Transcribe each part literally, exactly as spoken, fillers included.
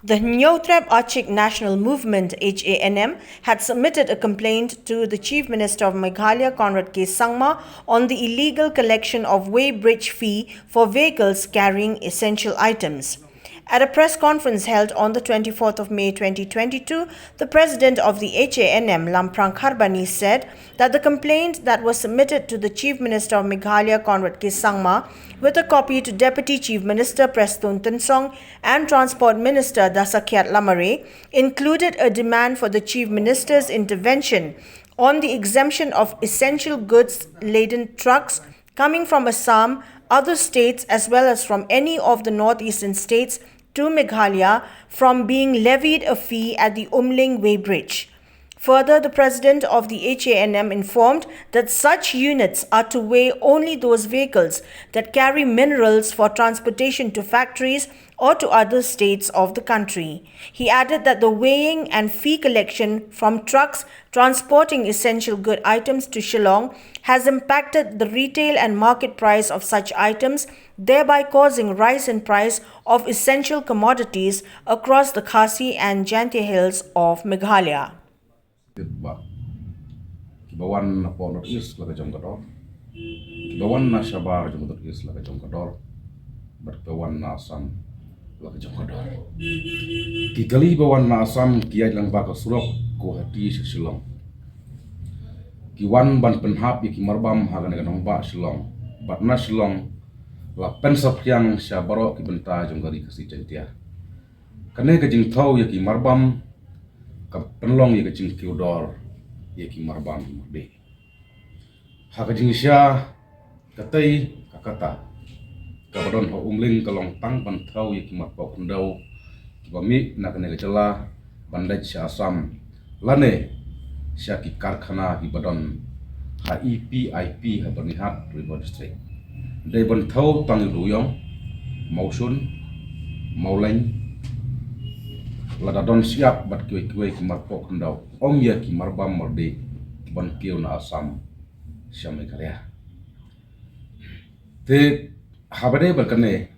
The Hynñiewtrep Achik National Movement, H A N M, had submitted a complaint to the Chief Minister of Meghalaya, Conrad K Sangma, on the illegal collection of weighbridge fee for vehicles carrying essential items. At a press conference held on the twenty-fourth of May twenty twenty-two, the president of the H A N M, Lamprang Kharbani, said that the complaint that was submitted to the Chief Minister of Meghalaya, Conrad K Sangma, with a copy to Deputy Chief Minister Prestone Tynsong and Transport Minister Dasakhiat Lamare, included a demand for the Chief Minister's intervention on the exemption of essential goods laden trucks coming from Assam, other states, as well as from any of the northeastern states to Meghalaya from being levied a fee at the Umling weighbridge. Further, the president of the H A N M informed that such units are to weigh only those vehicles that carry minerals for transportation to factories or to other states of the country. He added that the weighing and fee collection from trucks transporting essential good items to Shillong has impacted the retail and market price of such items, thereby causing rise in price of essential commodities across the Khasi and Jaintia Hills of Meghalaya. Ba kiba wan na pdeng North East la ka jong ka dor, kiba wan na shabar jong North East la ka jong ka dor, bad kiba wan na Assam la ka jong ka dor. Ki kali ba wan na Assam ki ïaid lang ba ka surok Guwahati sha Shillong. Ki wan ban pynhap ïa ki marbam ha kane ka nongbah Shillong, bad na Shillong la pynsaphriang sha baroh ki bynta jong ka ri Khasi Jaintia. Kane ka jingthew ïa ki marbam ka pynlong ïa ka jingkiew dor ïa ki marbam mardi. Ha ka jingshisha katei ka kata, kaba don ha Umling ka long tang ban thew ïa ki marpoh khyndew kiba mih na kane ka jylla ban leit sha Assam lane sha ki karkhana kiba don ha E P I P ha Byrnihat, Ri Bhoi District. Dei ban thew tang ïa u dewïong, mawshun, mawleiñ, lada don shyiap bad kiwei kiwei ki marpoh khyndew, ym ïa ki marbam mardi ban kiew na Assam sha Meghalaya. Te haba dei bad kane,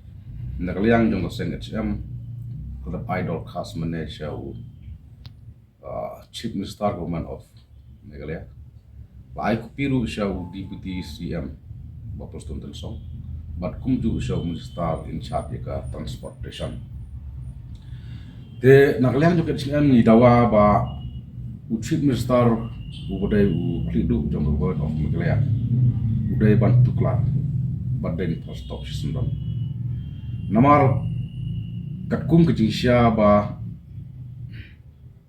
na ka liang jong ka seng H M, ka dap ai dorkhas mynne sha u, uh, Chief Minister Government of Meghalaya. La ai copy ruh sha u Deputy C M, Bah Prestone Tynsong, bad kumjuh sha u Minister in charge ïa ka transportation. Te na ka liang jong ka H M ngi dawa ba u Chief Minister uba dei u khlieh duh jong ka Government of Meghalaya u dei ban tuklar bad dei ban stop shisyndon. Namar katkum ka jingshisha ba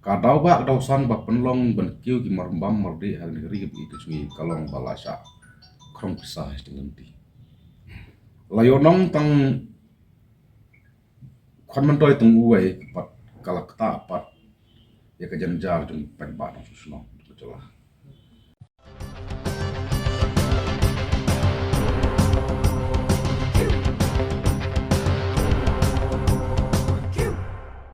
ka daw ba ka daw san ba pynlong ban kiew ki marbam mardi ha kane ka ri kaba ïeit ka jong ngi ka long ba la shah khrong pisa ha sha lynti. La ïoh nong tang khwan myntoi tang uwei pat ka la ktah pat ïa ka jynjar jong paidbah nongshong shnong jong ka jylla.